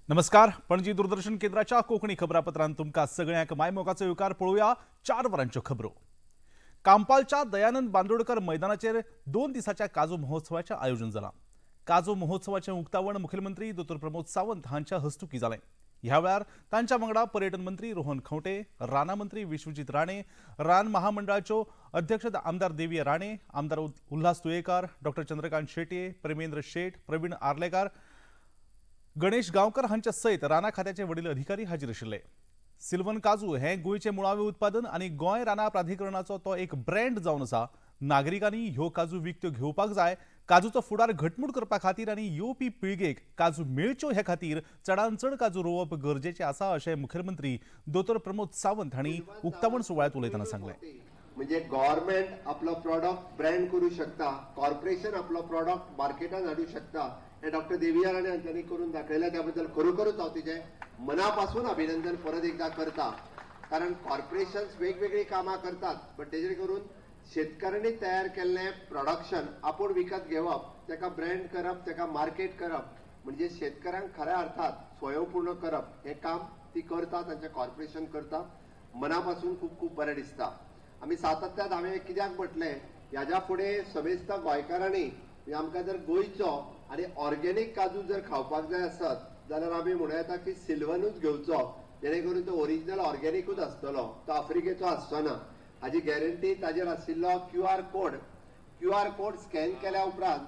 नमस्कार, पणजी दूरदर्शन केंद्राच्या कोंकणी खबरापत्रांत तुमकां सगळ्यांक मायमोगाचो येवकार. पळोवया 4 वरांच्यो खबरो. कांपालच्या दयानंद बांदोडकर मैदानाचेर 2 दिसाच्या काजू महोत्सवाचें आयोजन जालां. काजू महोत्सवाचें उक्तावण मुखेलमंत्री दोतोर प्रमोद सावंत हांच्या हस्तुकीं जालें. ह्या वेळार तांच्या वांगडा पर्यटन मंत्री रोहन खंवटे, रानां मंत्री विश्वजीत राणे, रान महामंडळाच्यो अध्यक्ष आमदार देविया राणे, आमदार उल्हास तुयेकार, डॉक्टर चंद्रकांत शेटये, प्रेमेंद्र शेट, प्रवीण आर्लेकार, गणेश गांवकर हांच्या सयत रानां खात्याचे वडील अधिकारी हाजीर आशिल्ले. सिल्वन काजू हें गोंयचें मुळावें उत्पादन आनी गोंय रानां प्राधिकरणाचो तो एक ब्रँड जावन आसा. नागरिकांनी ह्यो काजू विकत्यो घेवपाक जाय. काजूचो फुडार घटमूट करपा खातीर आनी येवपी पिळगेक काजू मेळच्यो हे खातीर चडांत चड काजू रोवप गरजेचें आसा अशें मुखेलमंत्री दोतोर प्रमोद सावंत हांणी उक्तावण सुवाळ्यांत उलयतना सांगलें. म्हणजे गव्हर्नमेंट आपलो प्रॉडक्ट ब्रँड करू शकता, कॉर्पोरेशन आपलो प्रॉडक्ट मार्केटात हाडू शकता, हे डॉक्टर देविया राणे हांच्यांनी करून दाखयलें. त्या बद्दल खरोखरूच हांव तिचें मनापासून अभिनंदन परत एकदा करता. कारण कॉर्पोरेशन्स वेगवेगळीं कामां करतात, बट तेजेर करून शेतकऱ्यांनी तयार केल्लें प्रोडक्शन आपूण विकत घेवप, ताका ब्रँड करप, ताका मार्केट करप, म्हणजे शेतकऱ्यांक खऱ्या अर्थात स्वयंपूर्ण करप हें काम ती करता, तांचें कॉर्पोरेशन करता. मनापासून खूब खूब बरें दिसता. आमी सातत्यान हांवें कित्याक म्हटलें, ह्याच्या फुडें समेस्त गोंयकारांनी म्हणजे आमकां जर गोंयचो आनी ऑर्गेनीक काजू जर खावपाक जाय आसत जाल्यार आमी म्हणूं येता की सिल्वनूच घेवचो, जेणे करून तो ओरिजिनल ऑर्गेनिकूच आसतलो, तो आफ्रिकेचो आसचो ना. हाजी गॅरंटी ताजेर आशिल्लो क्यू आर कोड स्कॅन केल्या उपरांत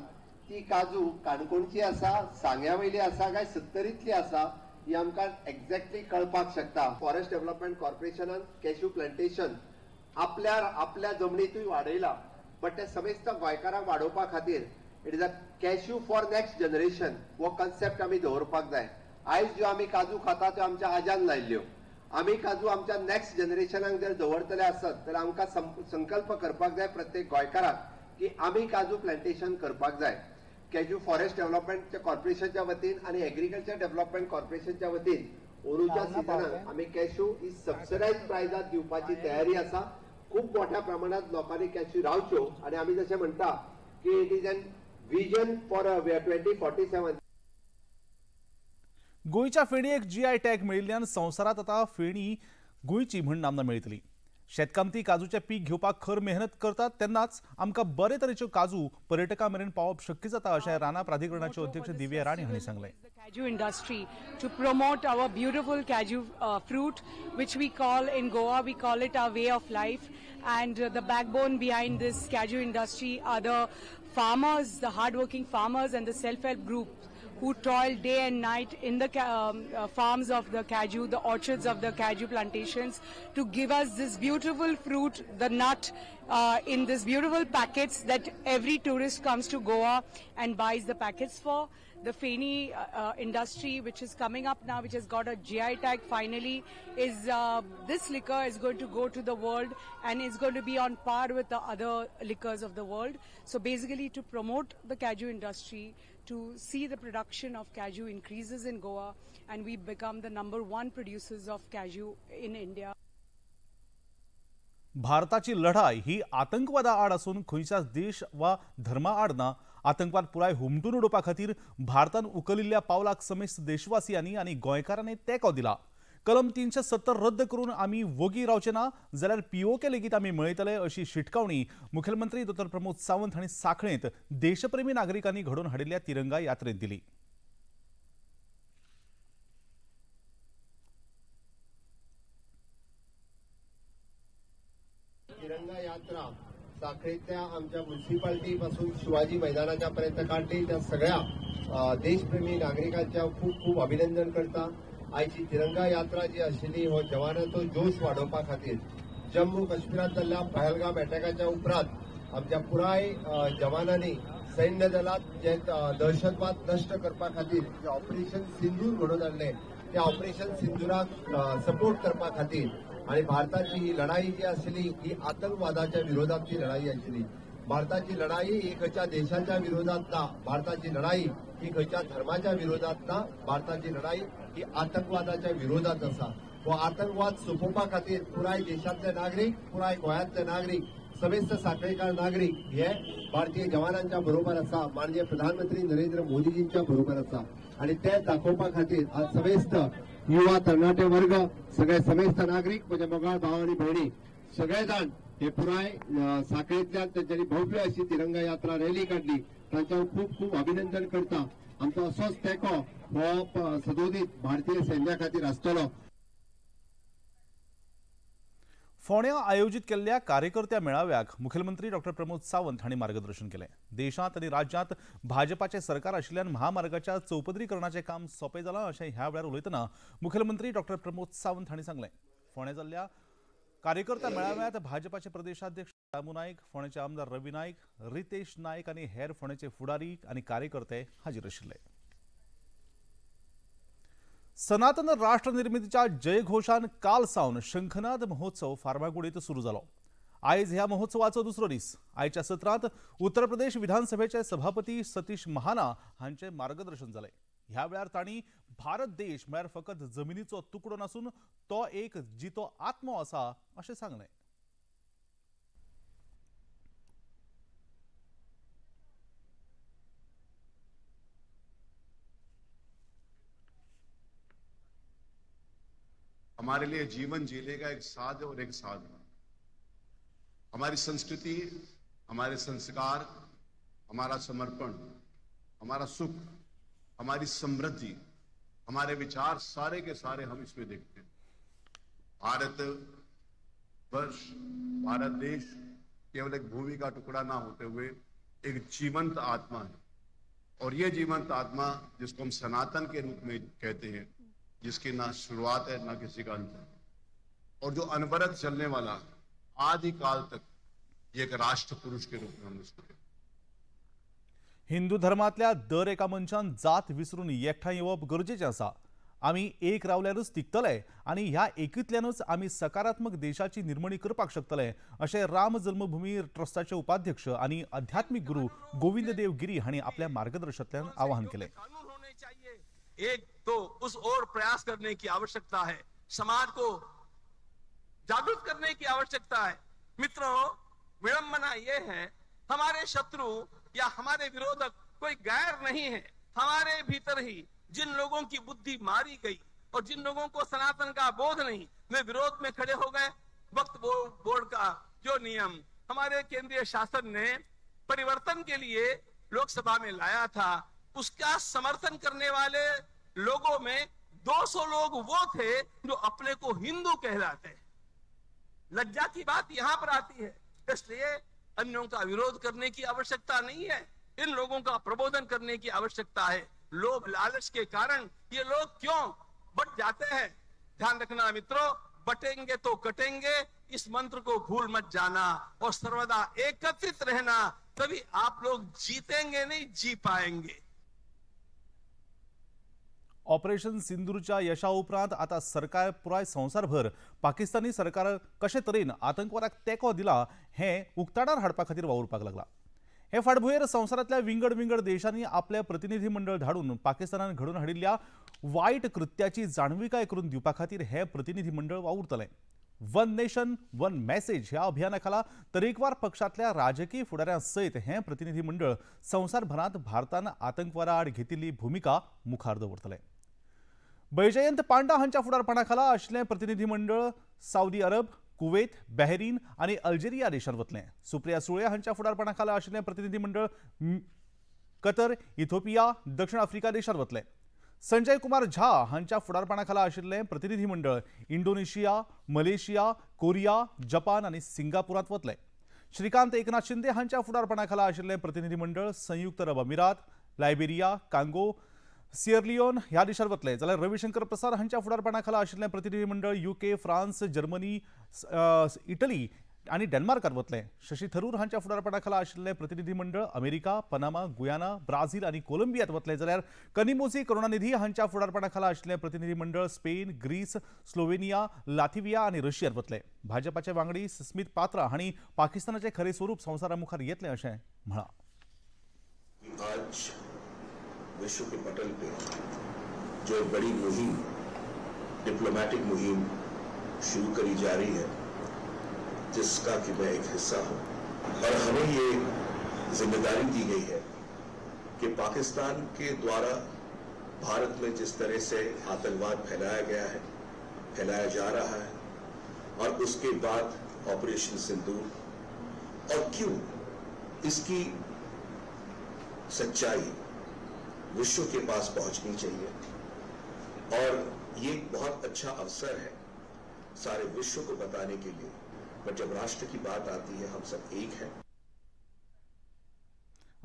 ती काजू काणकोणची आसा, सांग्या वयली आसा काय सत्तरींतली आसा ही आमकां एक्झॅक्टली कळपाक शकता. फॉरेस्ट डेव्हलपमेंट कॉर्पोरेशनान कॅश्यू प्लांटेशन आपल्या आपल्या जमनीतूय वाडयला, बट ते समेस्त गोंयकारांक वाडोवपा खातीर it is a cashew for next generation हो कन्सेप्ट आमी दवरपाक जाय. आयज ज्यो आमी काजू खाता त्यो आमच्या आज्यान लायल्ल्यो. आमी काजू आमच्या नॅक्स्ट जनरेशनाक जर दवरतले आसत तर आमकां संकल्प करपाक जाय प्रत्येक गोंयकाराक की आमी काजू प्लांटेशन करपाक जाय. कॅज्यू फॉरेस्ट डेव्हलपमेंट कॉर्पोरेशनच्या वतीन आनी एग्रीकल्चर डेव्हलपमेंट कॉर्पोरेशनच्या वतीन अंदूच्या सिजनाक आमी कॅश्यू ही सबसिडायज प्रायजात दिवपाची तयारी आसा. खूब मोठ्या प्रमाणात लोकांनी कॅश्यू रावच्यो आनी आमी जशें म्हणटा की it is an vision for 2047. गोंयच्या फेणयेक जीआय टॅग मेळिल्ल्यान संवसारांत आतां फेणी गोंयची म्हूण नामना मेळटली. शेतकामती काजूचें पीक घेवपाक खर मेहनत करतात तेन्नाच आमकां बरे तरेच्यो काजू पर्यटकां मेरेन पावप शक्य जाता अशें रानां प्राधिकरणाच्यो अध्यक्ष दिव्या राणे हांणी सांगलें. The cashew industry to promote our beautiful cashew fruit, which we call in Goa, we call it our way of life. And the backbone behind this cashew industry are the farmers, the hardworking farmers, and the self-help groups who toil day and night in the farms of the cashew, the orchards of the cashew plantations, to give us this beautiful fruit, the nut, in this beautiful packets that every tourist comes to Goa and buys the packets for. The Feni industry, which is coming up now, which has got a GI tag finally, is this liquor is going to go to the world and is going to be on par with the other liquors of the world. So basically, to promote the cashew industry, to see the production of cashew increases in Goa, and we become the number one producers of cashew in India. भारताची लढाई ही आतंकवादा आड आसून खंयच्याच देश वा धर्मा आड ना. आतंकवाद पुराय हुमटून उडोवपा खातीर भारतान उखलिल्ल्या पावलाक समेस्त देशवासियांनी आनी गोंयकारांनी तेंको दिला. कलम 370 रद्द करून आमी वोगी रावचे ना जाल्यार पीओके लेगीत आमी मेळयतले अशी शिटकावणी मुखेलमंत्री दोतोर प्रमोद सावंत हांणी सांखळेंत देशप्रेमी नागरिकांनी घडोवन हाडिल्ल्या तिरंगा यात्रेंत दिली. तिरंगा यात्रा साखळीतल्या आमच्या म्युन्सिपाल्टी पासून शिवाजी मैदानाच्या पर्यंत काडली. त्या सगळ्या देशप्रेमी नागरिकांच्या खूब खूब अभिनंदन करता. आयची तिरंगा यात्रा जी आशिल्ली हो जवानाचो जोश वाडोवपा खातीर, जम्मू काश्मीरांत जाल्ल्या पहलगाम अटॅकाच्या उपरांत आमच्या पुराय जवानांनी सैन्य दलात जे दहशतवाद नश्ट करपा खातीर जे ऑपरेशन सिंदूर घडोवन हाडलें, त्या ऑपरेशन सिंदूराक सपोर्ट करपा खातीर आणि भारताची ही लढाई जी आशिल्ली ही आतंकवादाच्या विरोधातली लढाई आशिल्ली. भारताची लढाई ही खंयच्या देशाच्या विरोधात ना, भारताची लढाई ही खंयच्या धर्माच्या विरोधात ना, भारताची लढाई ही आतंकवादाच्या विरोधात आसा. हो आतंकवाद सोंपोवपा खातीर पुराय देशांतले नागरीक, पुराय गोंयांतले नागरीक, समेस्त साखळेकार नागरीक हे भारतीय जवानांच्या बरोबर आसा, माननीय प्रधानमंत्री नरेंद्र मोदीजींच्या बरोबर आसा. आणि ते दाखोवपा खातीर आज समेस्त युवा तरणाटे वर्ग, सगळे समेस्त नागरीक, म्हजे मोगाळ भाव आनी भयणी सगळे जाण हे पुराय साखळेंतल्यान तेंच्यांनी भव्य अशी तिरंगा यात्रा रॅली काडली, तांचे हांव खूब खूब अभिनंदन करता. आमचो असोच तेंको हो सदोदीत भारतीय सैन्या खातीर आसतलो. फोंड्या आयोजित केल्ल्या कार्यकर्त्या मेळाव्याक मुखेलमंत्री डॉक्टर प्रमोद सावंत हांणी मार्गदर्शन केलें. देशांत आनी राज्यांत भाजपाचें सरकार आशिल्ल्यान महामार्गाच्या चौपदरीकरणाचें काम सोंपें जालां अशें ह्या वेळार उलयतना मुखेलमंत्री डॉक्टर प्रमोद सावंत हांणी सांगलें. फोंड्या जाल्ल्या कार्यकर्त्या मेळाव्यांत भाजपाचे प्रदेशाध्यक्ष दामू नायक, फोंडेचे आमदार रवी नायक, रितेश नायक आनी हेर फोंडेचे फुडारी आनी कार्यकर्ते हाजीर आशिल्ले. सनातन राष्ट्र निर्मितीच्या जयघोषान काल सावन शंखनाद महोत्सव फार्मागुडीत सुरू जालो. आयज ह्या महोत्सवाचो दुसरो दीस. आयच्या सत्रांत उत्तर प्रदेश विधानसभेचे सभापती सतीश महाना हांचे मार्गदर्शन जालें. ह्या वेळार तांणी भारत देश म्हळ्यार फकत जमिनीचो तुकडो नासून तो एक जितो आत्मो आसा अशें सांगलें. हमारे लिए जीवन जीने का एक साध और एक साधना, हमारी संस्कृति, हमारे संस्कार, हमारा समर्पण, हमारा सुख, हमारी समृद्धि, हमारे विचार सारे के सारे हम इसमें देखते हैं. भारत वर्ष, भारत देश केवल एक भूमि का टुकड़ा ना होते हुए एक जीवंत आत्मा है और ये जीवंत आत्मा जिसको हम सनातन के रूप में कहते हैं, जिसकी ना शुरुआत है ना किसी का अंत है और जो अनवरत चलने वाला आदिकाल तक ये एक राष्ट्र पुरुष के रूप में हम उसको कहते हैं. हिंदू धर्मांतल्या दर एका मनशान जात विसरून एकठांय येवप गरजेचें आसा. आमी एक रावल्यारूच तिगतले आनी ह्या एकींतल्यानूच आमी सकारात्मक देशाची निर्मणी करपाक शकतले अशें राम जन्मभूमी ट्रस्टाचे उपाध्यक्ष आनी अध्यात्मीक गुरू गोविंद देव गिरी हांणी आपल्या मार्गदर्शनांतल्यान आवाहन केलें. एक तो उस ओर प्रयास करने की आवश्यकता है, समाज को जागृत करने की आवश्यकता है. मित्रों, विडंबना ये है, हमारे शत्रु या हमारे विरोधक कोई गैर नहीं है. हमारे भीतर ही जिन लोगों की बुद्धि मारी गई और जिन लोगों को सनातन का बोध नहीं, वे विरोध में खड़े हो गए. वक्फ बोर्ड का जो नियम हमारे केंद्रीय शासन ने परिवर्तन के लिए लोकसभा में लाया था, उसका समर्थन करने वाले लोगों में 200 लोग वो थे जो अपने को हिंदू कहलाते हैं. लज्जा की बात यहां पर आती है. इसलिए अन्यों का विरोध करने की आवश्यकता नहीं है, इन लोगों का प्रबोधन करने की आवश्यकता है. लोभ लालच के कारण ये लोग क्यों बट जाते हैं? ध्यान रखना मित्रों, बटेंगे तो कटेंगे, इस मंत्र को भूल मत जाना और सर्वदा एकत्रित रहना, तभी आप लोग जीतेंगे नहीं जी पाएंगे. ऑपरेशन सिंदूरच्या यशा उपरांत आता सरकार पुराय संवसारभर पाकिस्तानी सरकार कशे तरेन आतंकवादाक तेंको दिला हें उक्ताडार हाडपा खातीर वावुरपाक लागला. हे फाटभुंयेर संवसारांतल्या विंगड विंगड देशांनी आपले प्रतिनिधी मंडळ धाडून पाकिस्तानान घडोवन हाडिल्ल्या वायट कृत्याची जाणविकाय करून दिवपा खातीर हे प्रतिनिधी मंडळ वावुरतलें. वन नेशन वन मॅसेज ह्या अभियाना खाला तरेकवार पक्षांतल्या राजकीय फुडाऱ्यां सयत हें प्रतिनिधी मंडळ संवसारभरांत भारतान आतंकवादा आड घेतिल्ली भुमिका मुखार दवरतलें. बैजयंत पांडा हांच्या फुडारपणा खाला आशिल्लें प्रतिनिधी मंडळ सावदी अरब, कुवेत, बहरीन आनी अल्जेरिया देशांत वतलें. सुप्रिया सुळे हांच्या फुडारपणा खाला आशिल्लें प्रतिनिधी मंडळ कतर, इथोपिया, दक्षिण आफ्रिका देशांत वतलें. संजय कुमार झा हांच्या फुडारपणा खाला आशिल्लें प्रतिनिधी मंडळ इंडोनेशिया, मलेशिया, कोरिया, जपान आनी सिंगापुरांत वतलें. श्रीकांत एकनाथ शिंदे हांच्या फुडारपणा खाला आशिल्लें प्रतिनिधी मंडळ संयुक्त अरब अमिरात, लायबेरिया, कांगो, सियरलियोन ह्या देशांत वतले. जाल्यार रविशंकर प्रसाद हांच्या फुडारपणा खाला आशिल्लें प्रतिनिधी मंडळ युके, फ्रांस, जर्मनी, इटली आनी डेन्मार्कांत वतले. शशी थरूर हांच्या फुडारपणा खाला आशिल्लें प्रतिनिधी मंडळ अमेरिका, पनामा, गुयाना, ब्राझील आनी कोलंबियांत वतले. जाल्यार कनिमोझी करुणानिधी हांच्या फुडारपणा खाला आशिल्लें प्रतिनिधी मंडळ स्पेन, ग्रीस, स्लोवेनिया, लाथिविया आनी रशियांत वतले. भाजपाचे वांगडी स्मित पात्रा हांणी पाकिस्तानाचें खरें स्वरूप संवसारा मुखार येतलें अशें म्हळां. आज विश्व के पटल पे जो एक बड़ी मुहिम, डिप्लोमेटिक मुहिम शुरू करी जा रही है, जिसका कि मैं एक हिस्सा हूं और हमें ये जिम्मेदारी दी गई है कि पाकिस्तान के द्वारा भारत में जिस तरह से आतंकवाद फैलाया गया है, फैलाया जा रहा है और उसके बाद ऑपरेशन सिंदूर और क्यों इसकी सच्चाई विश्व के पास पहुंचनी चाहिए और ये एक बहुत अच्छा अवसर है सारे विश्व को बताने के लिए। पर जब राष्ट्र की बात आती है, हम सब एक हैं।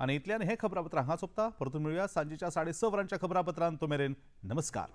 आनी इतल्यान हें खबरापत्र हांगा सोंपता. परतून मेळुया सांजेच्या 6:30 वरांच्या खबरापत्रांत. तो मेरेन नमस्कार.